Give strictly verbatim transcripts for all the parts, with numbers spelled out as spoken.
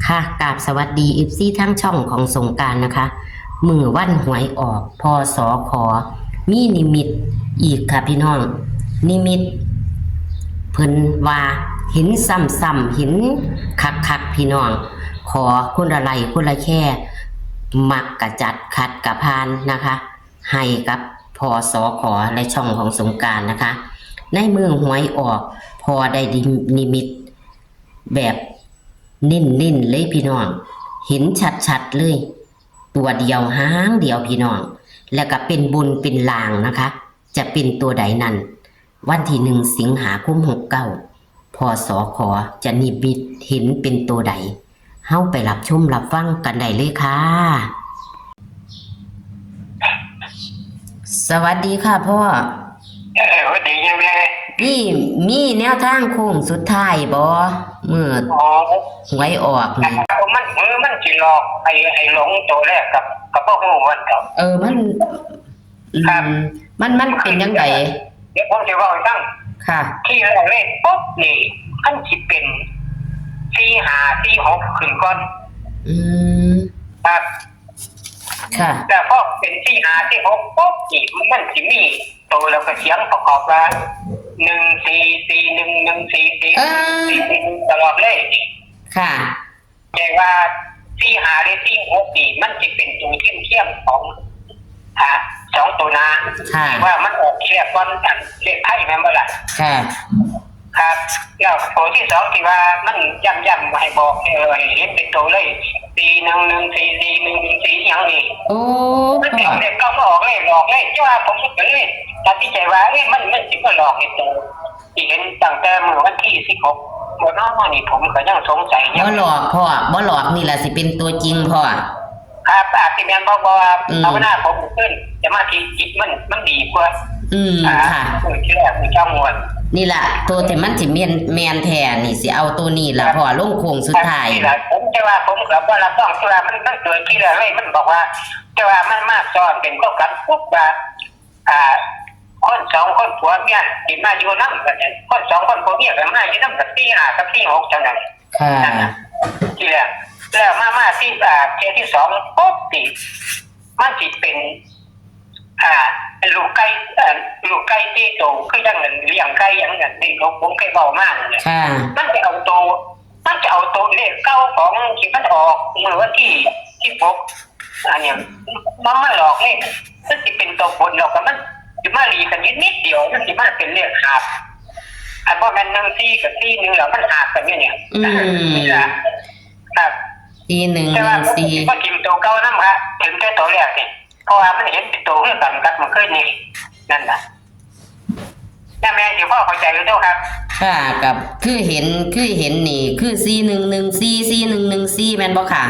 ค่ะ กราบสวัสดี เอฟซี ทางช่องของสงกรานต์นะคะ มื้อวันหวยออก พ.ส.ข. มีนิมิตอีกค่ะพี่น้อง นิมิตเพิ่นว่าเห็นซ้ำๆ เห็นคักๆ พี่น้อง ขอคนละไลค์คนละแชร์ มักกะจัด ขัดกะผ่านนะคะ ให้กับ พ.ส.ข. และช่องของสงกรานต์นะคะ ในมื้อหวยออก พ่อได้นิมิตแบบเน้นๆ เลยพี่น้อง เห็นชัดๆ เลย ตัวเดียวหางเดียวพี่น้อง แล้วก็เป็นบนเป็นล่างนะคะ จะเป็นตัวใดนั้น วันที่ หนึ่ง สิงหาคม หกเก้า พ.ส.ข. จะนิมิตเห็นเป็นตัวใด เฮาไปรับชมรับฟังกันได้เลยค่ะ สวัสดีค่ะพ่อ เออ สวัสดียายแม่ นี่มีแนวทางโค้งสุดท้ายบ่ มื้อ อ๋อ หวยออกนี่ มัน เออ มันสิหลอกไอ้ ไอ้หลงตัวแรกกับ กับบ่ฮู้ว่าเถาะ เออ มัน อืม ครับ มัน มันเป็นจั่งใด เดี๋ยวผมสิเว้าให้ฟัง ค่ะ ที่แรกเลขปุ๊บนี่ มันสิเป็น สี่ห้า สี่หก ขึ้นก่อน อืม ครับ ค่ะ แล้วพอเป็น สี่ห้า สี่หก ปุ๊บนี่ มันสิมีตัวแล้วก็เสียงประกอบว่า หนึ่งสี่สี่หนึ่ง หนึ่งสี่สี่ เออ สี่สี่หนึ่ง ตลอดเลย ค่ะ แต่ว่า สี่ห้า หรือ สี่หก นี่ มันสิเป็นตัวเทียมๆ ของ อ่า สองตัวหน้า ค่ะ ว่ามันออกที่แรกก่อนอันเลขไทยแม่นบ่ล่ะ ค่ะ ครับ แล้วตัวที่สองที่ว่ามันย้ำๆ ให้บอก เออ ให้เห็นเป็นตัวเลย สี่หนึ่งหนึ่งสี่ สี่หนึ่งหนึ่งสี่ อีหยังนี่ โอ้ มันเป็นเลขเก่ามาออกเลย หลอกเลย แต่ว่าผมก็เลยตัดสินใจว่า เอ๊ะ มัน มันสิมาหลอกให้ตัว ที่เห็นตั้งแต่มื้อวันที่ สิบหก บ่เนาะ นี่ผมก็ยังสงสัยอยู่ บ่หลอกพ่อ บ่หลอก นี่แหละสิเป็นตัวจริงพ่อ ครับ อาจสิแม่น เพราะว่า อืม ภาวนาผมขึ้น สมาธิจิตมัน มันดีกว่า อืม อ่า ค่ะ มื้อที่แรก มื้อเช้างวด นี่ล่ะ ตัวที่มันสิแม่น แม่นแท้นี่ สิเอาตัวนี้ล่ะ ครับ พ่อ ลงโค้งสุดท้าย นี่ล่ะ ผมจะว่าผมก็บ่รับรอง ที่ว่ามัน มันเกิดที่แรกเลย มันบอกว่า แต่ว่ามันมาซ้อนเป็นพวกกันปุ๊บว่า อ่า คนสองคนผัวเมียสิมาอยู่นำกันเนี่ย คนสองคนผัวเมียก็มาอยู่นำกัน สี่ห้า กับ สี่หก เท่านั้น ค่ะ นั่นน่ะ ที่แรก แล้วมา มาที่ อ่า เทื่อที่สองปุ๊บนี่ มันสิเป็น อ่า ลูกไก่ เอ่อ ลูกไก่สี่ตัว คือจั่งนั้น เลี้ยงไก่อย่างนั้น ที่ผม ผมเคยเว้ามานั่นแหละ ค่ะ มันจะเอาตัว มันจะเอาตัวเลขเก่าของที่มันออกเมื่อวันที่ สิบหก อันเนี้ย มันมาหลอกเลข มันสิเป็นตัวบน แล้วก็มันสิมาหลีกันนิดๆ เดียว มันสิมาเป็นเลขหาบ อันบ่แม่น หนึ่งสี่ กับ สี่หนึ่ง แล้วมันหาบกันอยู่เนี่ย อืม นี่ล่ะ ครับ สี่หนึ่ง แต่ว่า หนึ่งสี่ ผมก็ถิ่มตัวเก่านำครับ ถิ่มแต่ตัวแรกนี่ เพราะว่ามันเห็นเป็นตัวคือกันกับเมื่อคืนนี่ นั่นล่ะ ย่าแม่สิพอเข้าใจอยู่เด้อครับ ค่ะ กับคือเห็น คือเห็นนี่ คือ สี่หนึ่งหนึ่งสี่ สี่หนึ่งหนึ่งสี่ แม่นบ่ค่ะ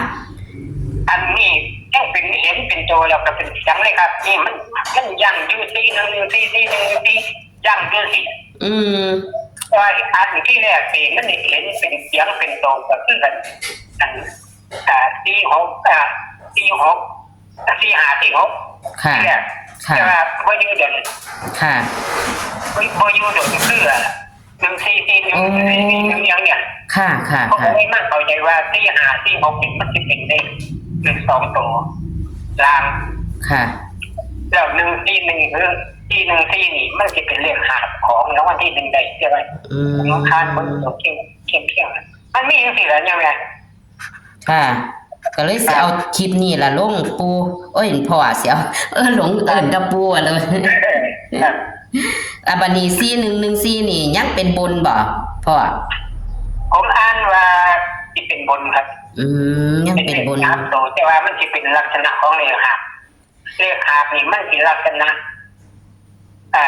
อันนี้ยังเป็นเห็นเป็นตัวแล้วก็เป็นเสียงเลยครับ นี่มัน มันยังอยู่ สี่หนึ่งหนึ่งสี่ สี่หนึ่งหนึ่งสี่ ยังอยู่สิ อืม แต่ว่าอันที่แรกนี่มันเห็นเป็นเสียงเป็นตัวก็คือกัน อัน อ่า สี่หก อ่า สี่หก สี่ห้า สี่หก ค่ะ ที่แรก ค่ะ แต่ว่าบ่อยู่โดน ค่ะ บ่ บ่อยู่โดนคือ หนึ่งสี่สี่หนึ่ง อ๋อ หนึ่งสี่สี่หนึ่ง อย่างเนี่ย ค่ะ ค่ะ เขาก็ ค่ะ เลยมาเข้าใจว่า สี่ห้า สี่หก นี่มันสิเป็นเลข เลขสองตัวล่าง ค่ะ แล้ว หนึ่งสี่หนึ่ง หรือ สี่หนึ่งสี่ นี่มันสิเป็นเลขหาบของรางวัลที่หนึ่งได้ใช่ไหม อืม ของทานเบิ่งตัวเข้ม เข้มเข้ม มันมีจังซี่ล่ะ ยังไง ค่ะ ก็เลยสิเอาคลิปนี้ล่ะลงปู่ โอ้ย พ่อ สิเอา เออ หลงเอิ้นแต่ปู่อะเลย ครับ อ่ะ บัดนี้ สี่หนึ่งหนึ่งสี่ นี่ยังเป็นบนบ่พ่อ ผมอ่านว่าสิเป็นบนครับ อืม ยังเป็นบน เป็นเลขสามตัว แต่ว่ามันสิเป็นลักษณะของเลขหาบ เลขหาบนี่มันสิลักษณะ อ่า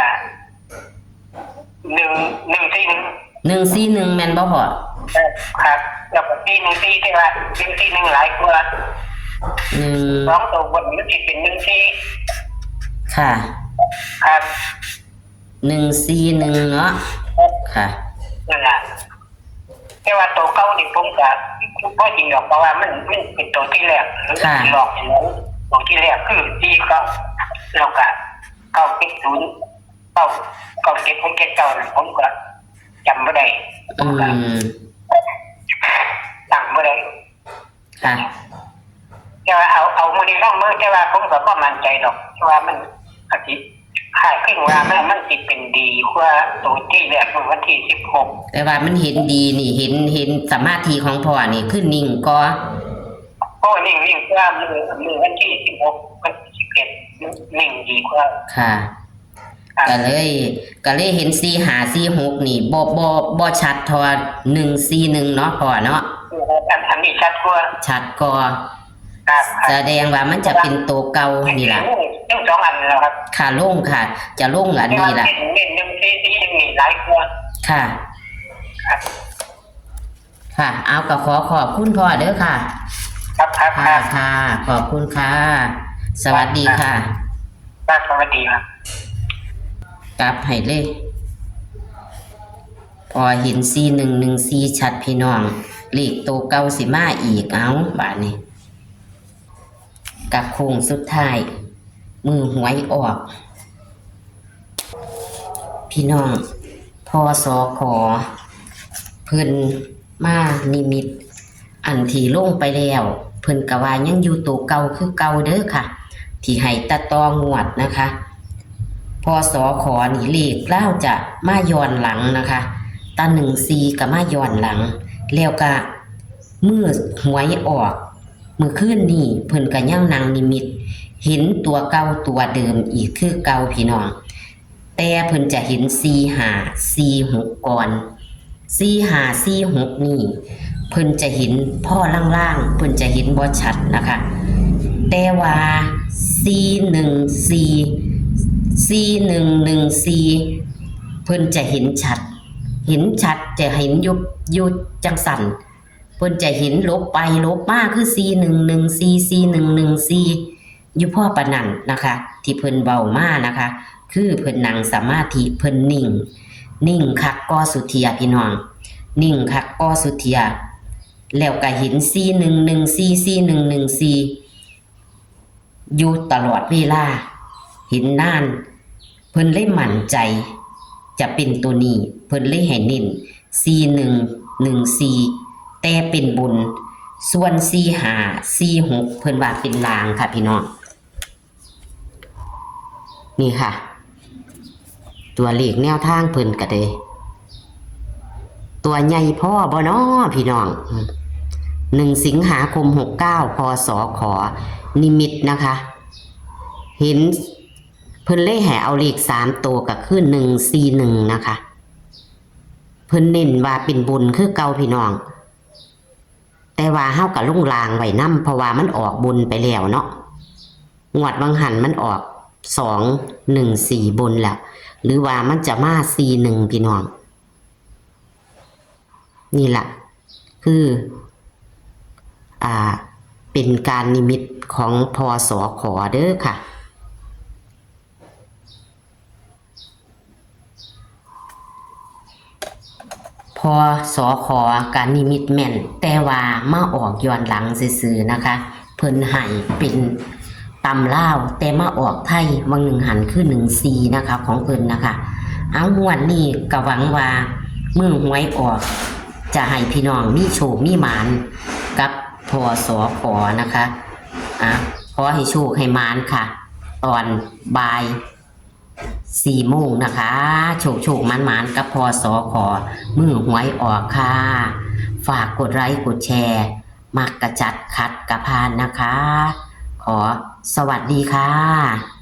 หนึ่ง หนึ่งสี่หนึ่ง หนึ่งสี่หนึ่ง แม่นบ่พ่อ เออ ครับ แล้วก็สี่หนึ่งสี่ ที่ว่า หนึ่งสี่หนึ่ง หลายกว่า อืม สองตัวบนมันสิเป็น หนึ่งสี่ ค่ะ ครับ หนึ่งสี่หนึ่ง เนาะ ค่ะ นั่นล่ะ แต่ว่าตัวเก่านี่ผมก็บ่จริงดอก เพราะว่ามัน มันเป็นตัวที่แรก ค่ะ หลอกหลงตัวที่แรกคือ สี่เก้า แล้วก็ เก้าเจ็ดศูนย์ เก้า เก้าเจ็ด หกเจ็ดเก้า นั่นผมก็จำบ่ได้ อืม ตั้งบ่ได้ ค่ะ แต่ว่าเอาเอามื้อนี้ลองเบิ่ง แต่ว่าผมก็บ่มั่นใจดอก แต่ว่ามันอาจสิคล้ายคลึงว่ามันมันสิเป็นดีกว่าตัวที่แรกมื้อวันที่สิบหก แต่ว่ามันเห็นดีนี่ เห็น เห็นสมาธิของพ่อนี่คือนิ่งกว่า โอ้ นิ่ง นิ่งกว่ามื้อมื้อวันที่สิบหก วันที่สิบเอ็ด นิ่งดีกว่า ค่ะ ครับ ก็เลย ก็เลยเห็นสี่ห้าสี่หกนี่ บ่ บ่ บ่ชัดเท่าหนึ่งสี่หนึ่งเนาะพ่อเนาะ อัน อันนี้ชัดกว่า ชัดกว่า ครับ ครับ แสดงว่ามันจะเป็นตัวเก่านี่ล่ะ ทั้งสองอันแล้วครับ ค่ะ ลงค่ะ จะลงอันนี้ล่ะ แต่ว่าเน้น เน้นหนึ่งสี่สี่หนึ่งนี่หลายกว่า ค่ะ ครับ ค่ะ เอาก็ขอขอบคุณพ่อเด้อค่ะ ครับ ครับ ค่ะ ครับ ค่ะ ขอบคุณค่ะ สวัสดีค่ะ ครับ สวัสดีครับ กลับให้เลย พ่อเห็นสี่หนึ่งหนึ่งสี่ชัดพี่น้อง เลขตัวเก่าสิมาอีก เอาบาดนี้ กับโค้งสุดท้าย มื้อหวยออก พี่น้อง พ.ส.ข. เพิ่นมานิมิต อันที่ลงไปแล้ว เพิ่นก็ว่ายังอยู่ตัวเก่าคือเก่าเด้อค่ะ ที่ให้แต่ต่องวดนะคะ พ.ส.ข. นี่เลขลาวจะมาย้อนหลังนะคะ แต่หนึ่งสี่ก็มาย้อนหลัง แล้วก็มื้อหวยออก มื้อคืนนี้เพิ่นก็ยังนั่งนิมิต เห็นตัวเก่าตัวเดิมอีกคือเก่าพี่น้อง แต่เพิ่นจะเห็นสี่ห้าสี่หกก่อน สี่ห้าสี่หกนี่ เพิ่นจะเห็นพอลางๆ เพิ่นจะเห็นบ่ชัดนะคะ แต่ว่าสี่หนึ่งสี่ สี่หนึ่งหนึ่งสี่ เพิ่นจะเห็นชัด เห็นชัดจะเห็นอยู่ อยู่จังซั่น เพิ่นจะเห็นหลบไปหลบมาคือสี่หนึ่งหนึ่งสี่ สี่หนึ่งหนึ่งสี่ อยู่พอปานนั้นนะคะ ที่เพิ่นเว้ามานะคะ คือเพิ่นนั่งสมาธิ เพิ่นนิ่ง นิ่งคักกอสุเทียพี่น้อง นิ่งคักกอสุเทีย แล้วก็เห็นสี่หนึ่งหนึ่งสี่ สี่หนึ่งหนึ่งสี่ อยู่ตลอดเวลา เห็นนาน เพิ่นเลยมั่นใจ จะเป็นตัวนี้ เพิ่นเลยให้เน้น สี่หนึ่งหนึ่งสี่ แต่เป็นบน ส่วน สี่ห้าสี่หก เพิ่นว่าเป็นล่างค่ะพี่น้อง นี่ค่ะ ตัวเลขแนวทางเพิ่นก็ได้ ตัวใหญ่พอบ่น้อพี่น้อง หนึ่งสิงหาคมหกเก้า พ.ส.ข. นิมิตนะคะ เห็นเพิ่นเลยให้เอาเลขสามตัวก็คือหนึ่งสี่หนึ่งนะคะ เพิ่นเน้นว่าเป็นบนคือเก่าพี่น้อง แต่ว่าเฮาก็ลงล่างไว้นำ เพราะว่ามันออกบนไปแล้วเนาะ งวดวังหันมันออกสองหนึ่งสี่บนแล้ว หรือว่ามันจะมาสี่หนึ่งพี่น้อง นี่ล่ะ คือ อ่า เป็นการนิมิตของ พ.ส.ข. เด้อค่ะ พ.ส.ข. การนิมิตแม่น แต่ว่ามาออกย้อนหลังซื่อๆนะคะ เพิ่นให้เป็นตำลาว แต่มาออกไทย วังหนึ่งหันคือหนึ่งสี่นะคะ ของเพิ่นนะคะ เอางวดนี้ก็หวังว่ามื้อหวยออก จะให้พี่น้องมีโชคมีหมานกับ พ.ส.ข. นะคะ อ่ะ ขอให้โชคให้หมานค่ะ ตอนบ่ายสี่โมงนะคะ โชคโชคหมานหมานกับ พ.ส.ข. มื้อหวยออกค่ะ ฝากกดไลค์กดแชร์ มักกะจัด ขัดกะผ่านนะคะ ขอสวัสดีค่ะ